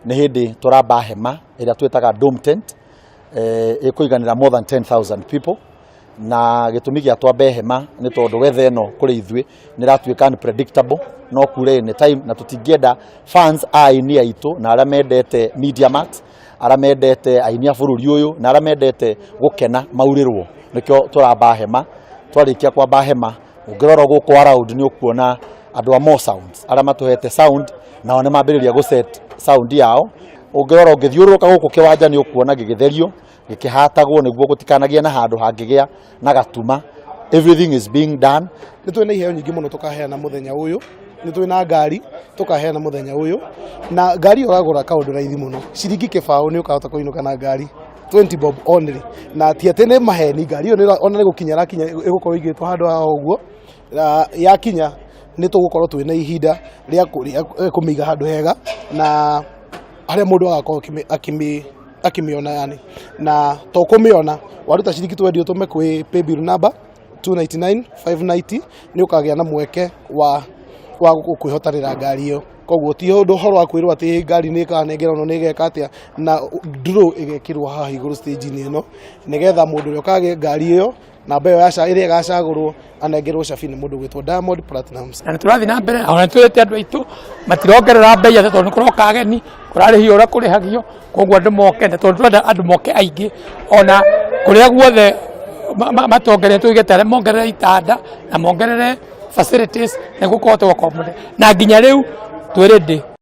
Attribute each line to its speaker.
Speaker 1: Nĩ hĩndĩ tũramba hema ĩrĩa twĩtaga dome tent, ĩkũiganĩra more than 10,000 people. Na gĩtũmi gĩa twambe hema nĩ tondũ weather ĩno kũrĩ ithuĩ nĩ ĩratuĩka unpredictable, no kure anytime, na tũtingĩenda fans a aini aitũ na arĩa mendete Media Max, arĩa mendete aini a bũrũri ũyũ na arĩa mendete gũkena maurĩrwo. Nĩkĩo tũramba hema. Twarĩkia kwamba hema, ũngĩrora gũkũ around nĩ ũkuona andũ a Mo Sounds arĩa matũhete sound, nao nĩ mambĩrĩria gũ set sound yao. Ũngĩrora, ũngĩthiũrũrũka gũkũ kĩwanja, nĩ ũkuona gĩgĩtherio, gĩkĩhatagwo nĩguo gũtikanagĩe na handũ hangĩgĩa na gatuma. Everything is being done.
Speaker 2: Nĩ twĩ na iheo nyingĩ mũno tũkaheana mũthenya ũyũ. Nĩ twĩ na ngari tũkaheana mũthenya ũyũ, na ngari ĩyo ũragũra kaũndũ raithi mũno, ciringi 20, nĩ ũkahota kũinũka na ngari, 20 bob only. Na ti atĩ nĩ maheni, ngari ĩyo ona nĩ gũkinya ĩrakinya, ĩgũkorwo igĩtwo handũ haha ũguo. Na yakinya nĩ tũgũkorwo twĩna ihinda rĩa kũmĩiga handũ hega na harĩa mũndũ agakorwo akĩmĩona, yani na to kũmĩona. Waruta ciringi 20 ũtũme kwĩ paybill number 299 590, nĩ ũkagĩa na mweke wa kwĩhotanĩra ngari ĩyo. Koguo ti ũndũ ũhoro wa kwĩrwo atĩ ngari nĩ ĩkanengerwo, nĩ ĩgeka atĩa, na draw ĩgekĩrwo haha igũrũ stage-inĩ ĩno, nĩgetha mũndũ ũrĩa ũkagĩa ngari ĩyo, namba ĩyo ĩrĩa ĩgacagũrwo, anengerwo cabi nĩ mũndũ gwĩtwo Diamond Platnumz.
Speaker 3: Na nĩ tũrathiĩ na mbere, ona nĩ twĩrĩte andũ aitũ matirongerera mbei atĩ tondũ nĩ kũroka ageni, kũrarĩhio ũrĩa kũrĩhagio. Koguo andũ moke, na tondũ tũrenda andũ moke aingĩ, ona kũrĩa guothe matongerere, tuge tarĩa mongerere itanda na mongerere facilities nĩguo kũhote gũkorwo, na nginya rĩu twĩ ready.